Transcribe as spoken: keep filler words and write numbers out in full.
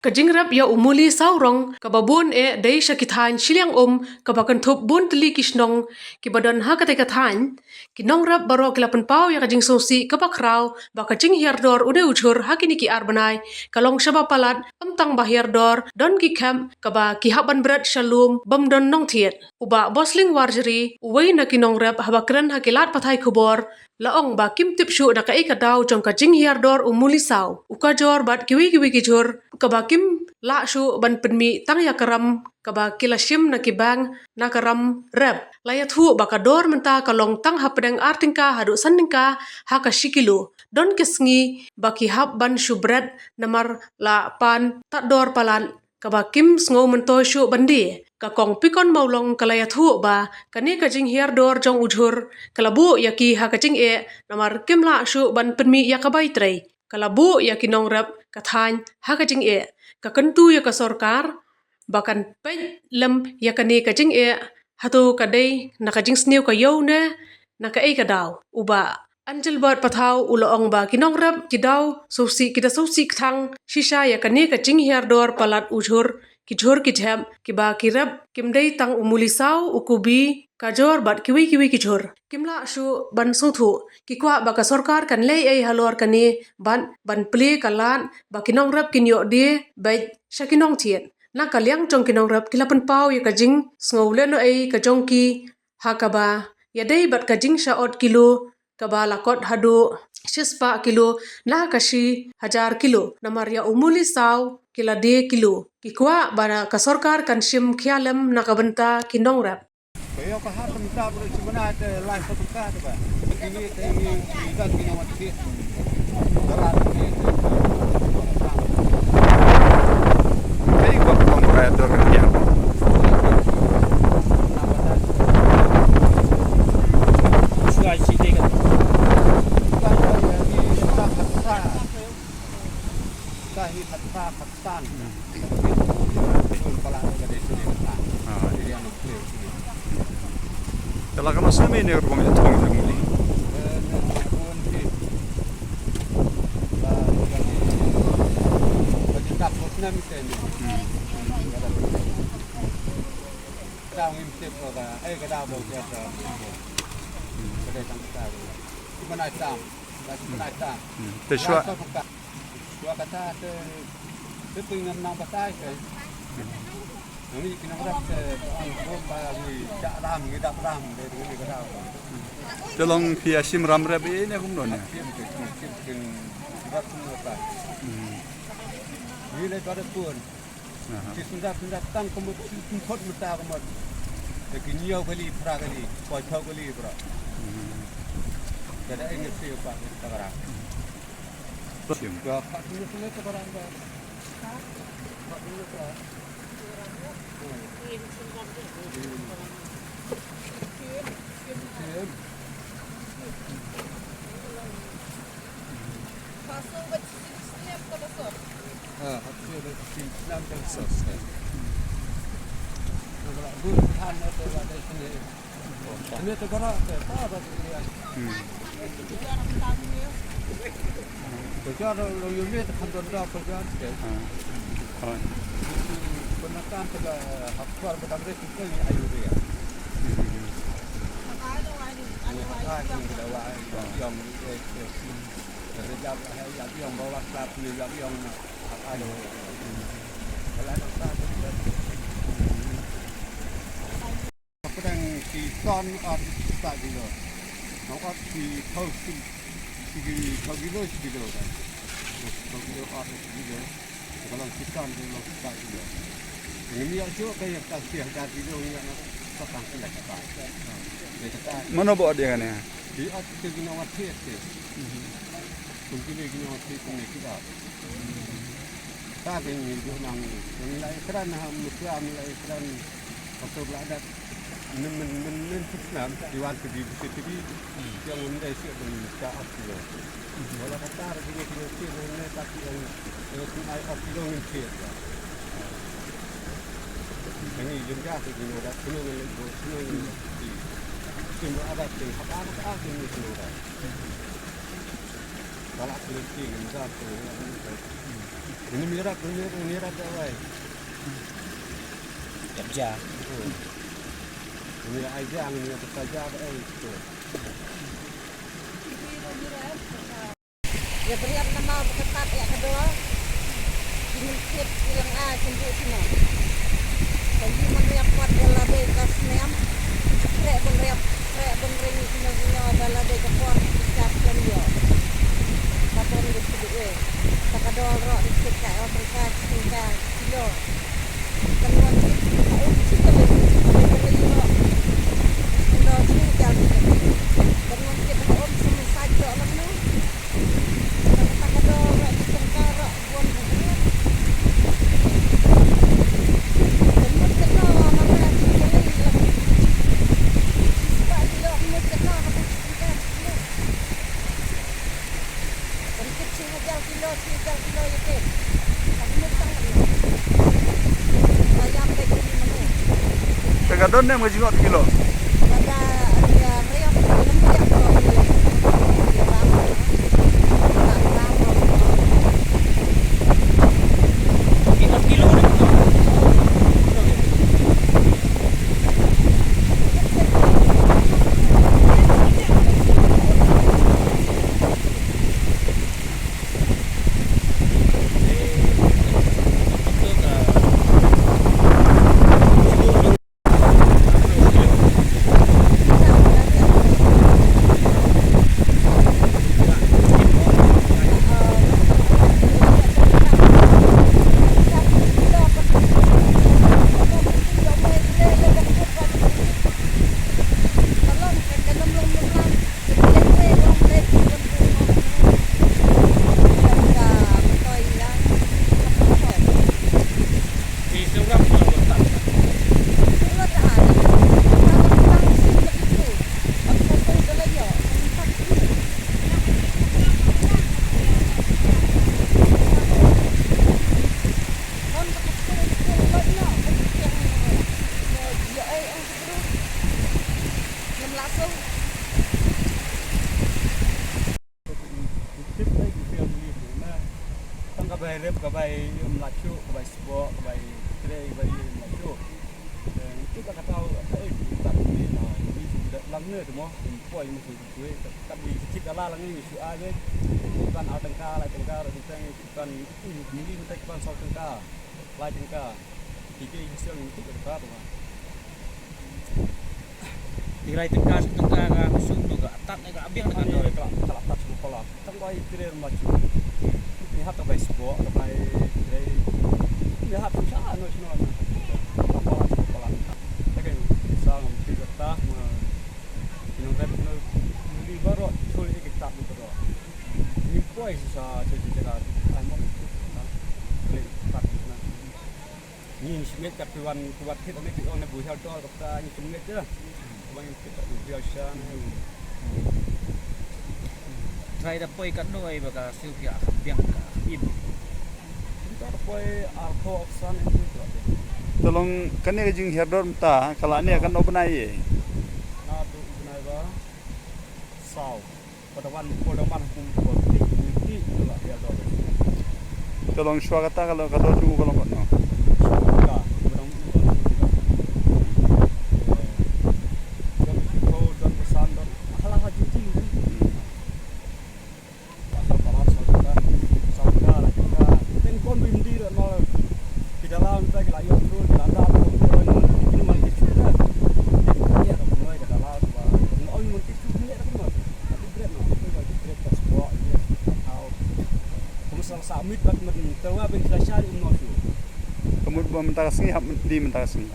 Ka jingrep ïa u Muli Sawrong kaba bun eh dei sha ki thaiñ shiliang um kaba kynthup bun tylli ki shnong kiba don ha katei ka thaiñ. Ki nongrep baroh ki la pynpaw ïa ka jingsngewsih kaba khraw ba ka jinghiar dor une u jhur ha kine ki ar bnai ka long shaba palat, ym tang ba hiar dor, don ki khep kaba ki hap ban bret sha lum bym don nongthied. U Bah Bosling Warjri, uwei na ki nongrep, haba kren ha ki lad pathai khubor, la ong ba kim tip shuh na kaei ka daw jong ka jinghiar dor u Muli Saw, u Kajor bad kiwei kiwei ki jhur kaba kim lah shuh ban pynmih tang ïa ka ram kaba ki la shim na ki bank na ka ram rep. La ïathuh ba ka dor mynta ka long tang hapdeng ar tyngka haduh san tyngka ha ka shi kilo. Don ki sngi ba ki hap ban shu bret namar la pan tad dor palat kaba kim sngew myntoi shuh ban die. Ka Kong Pikon Mawlong ka la ïathuh ba kane ka jinghiar dor jong u jhur ka la buh ïa ki ha ka jingeh namar kim lah shuh ban pynmih ïa ka bai trei. Ka la buh ïa ki nongrep ka thaiñ ha ka jingeh. Ka kyntu ïa ka sorkar ba kan peit lem ïa kane ka jingeh, hato ka dei na ka jingsniew ka ïew ne na kaei ka daw. U Bah Angelbert Pathaw u la ong ba ki nongrep ki daw sngewsih, ki da sngewsih kthang shisha ïa kane ka jinghiar dor palat u jhur, ki jhur ki jhep kiba ki rep kim dei tang u Muli Saw, u Kubi, Kajor bad kiwei kiwei ki jhur. Kim lah shuh ban sngewthuh. Ki kwah ba ka sorkar kan leh ei halor kane bad ban plie ka lad ba ki nongrep kin ïoh die beit sha ki nongthied. Na ka liang jong ki nongrep ki la pynpaw ïa ka jingsngew lehnohei ka jong ki ha kaba ïadei bad ka jingshah ot kilo kaba la kot haduh shispah kilo na ka shi hajar kilo. Namar ïa u Muli Saw ki la die kilo. Ki kwah ba ka sorkar kan shim khia lem na ka bynta ki nongrep. Ka ïoh ka hat mynta ba shi bnai te lai sa tyngka te ba. Kine te ngi, ngi don ki nongrep. Ei, ba kong ba dor ngiang. Tahi khat sa khat san. Pala ka dei sini khat. Ah. Jadi anu clear sini. Kalau kamu sini ni rumah itu kamu ni. Eh, ni pun si. Ba, bagi, bagi tak pun ni mesti ni. Hmm. Tang im tip ko ka. Eh, kada bau dia ka. Kada tang kita. Cuma nak tang. Bagi cuma nak tang. Hmm. Te shuwa. Shuwa kata te, te pynngam nang batai te. Ngi ki nongrep te, ong ko ba ngi dak ram, ngi dak ram, de ngi ka dak. Te long phi ïa shim ram rep ïa ne kumno ne? Shim te, shim, shim, shim, rep kumno ta. Hmm. Ngi le ba de pun. Aha. Ki sundap, sundap tang kumut, ki kumut mata kumut. Te ki ñiew kali, phra kali, poi phew kali, bro. Hmm. Te da ing si pa, pa kara. Sim. Hmm. Ko jar lo yo me te khan don da ko jar te. Ah. Ah. Ko na kan te ka hap kwar ko dang re ki ko ni ayu re ya. Ni ha ka ni da wa ai yong ni re te. Te de jab ha ya yong ba wa klap ni ya yong na. Ha ka lo. Ka la ka sa te. Pdeng ki ton ot sa kilo. Nong ot ki thau ki, ki thau kilo, ki kilo kan. Thau kilo ot ki kilo. Ka long ki ton ki long sa kilo. Ngi ïa shu ka ïa ka shi hajar kilo ngi ïa na sa tang ki la ka ta. Mano ba ot ïa kane? Ki ot ki nong ot ki. Kum kine ki nong ot ki ne ki ot. Ta ki ngi ju nang ngi la ikran ha mutua ngi la ikran. Ka tu la dat. Nen, nen, nen, nen, suk nam, iwan tu di, di, di, di. Hmm. Yang unda isi nen ta ot kilo. Hmm. Wala kata ada gini, gini, gini, nen, nen, tapi yang, yang tu ai ot kilo nen kilo. Yang ini juga tu gini, ada kilo nen, kilo nen, di. Kilo ada kilo, apa, apa, apa, kilo, kilo ada. Wala kilo kilo nen, nen, nen, nen. Ini mirat, ini mirat, ini mirat, ya, wai. Yap ja. Ini ai ja, ini mirat, ai ja, eh, itu. Ïa bariat namar ba ka tat ïa ka dor. Ki mynthit ki lang a kin buh sino. Ka ïing ban riap wat da lade ka snem. Khreh ban riap, khreh ban ring sino sino da lade ka por ki kat khlem ïoh. Ka don ka sdang eh. Ta ka dor roh ki ka ot ka ka kilo. Kan wan kit ha um shi tylli, shi tylli ïoh. Ndo shi hajar kilo. Kan wan kit ha um shi hajar kilo lang no. Kan ta ka dor roh shi tyngka roh buan buan. Kan wan kit no, mana shi tylli lang. Shi ba kilo, kan wan kit no, kan wan kit no. Te ka don ne em ka jingot kilo? Tang ka bai rep, ka bai, em, la shuh, ka bai sboh, ka bai trei, ka bai, em, la shuh. Eh, ngi tip ba ka tau, eh, ngi tip ba ngi, ah, ngi tip ba lang ne te mo, em, poi mo, shu shu, eh, ka, ka bi tip da la lang ngi shu ai, eh, ban ar tyngka, lai tyngka, ro tyngka, ban, em, ngi tip ban saw tyngka, lai tyngka. Ki ki sel ngi tip ba ka tau. Ki lai tyngka, saw tyngka ka sum to ka tat ne ka biang ne ka dor. Ka la tat sum ko la. Tang bai trei ma chu. Ni hap ka bai sboh, ka bai trei. Ni hap sha no sha no. Pala, pala. Ta ka sa ngam ti ka ta ma. Ki nong rep no li baroh, chul ki ta baroh. Ni poi sa sa sa ka. Ai mo. Ni ta na. Ngi ngi sngewbha ka phi wan, phi wan kit ne ki ong ne bu hiar dor ka phi ngi sngewbha. Ka wan kit bu hiar shan. Trai da poi ka noi ba ka siew pia ka biang ka im. Kita da poi ar pho of san en tu. Tolong kane ka jinghiar dor mynta ka la ne ka no bnai ye. Na tu bnai ba. Saw. Ka da wan, ka da wan kum ko ti ti la ya do. Ka long shwa kata ka long ka do tu ka long ko no. Shwa ka, ka long ko ti ka. Don ko don ko san don. Hala ha ju ti. Ka sa ka la sa ka. Sa ka la ka. Ten kon bim di no. Ki da la ta ki la yo tu, ki la da ko ko no. Ki man ki chu da. Ki ya ko no ka da la ba. No on man ki chu ni da ko. Ka mut ba mynta ka sngi hap di mynta ka sngi.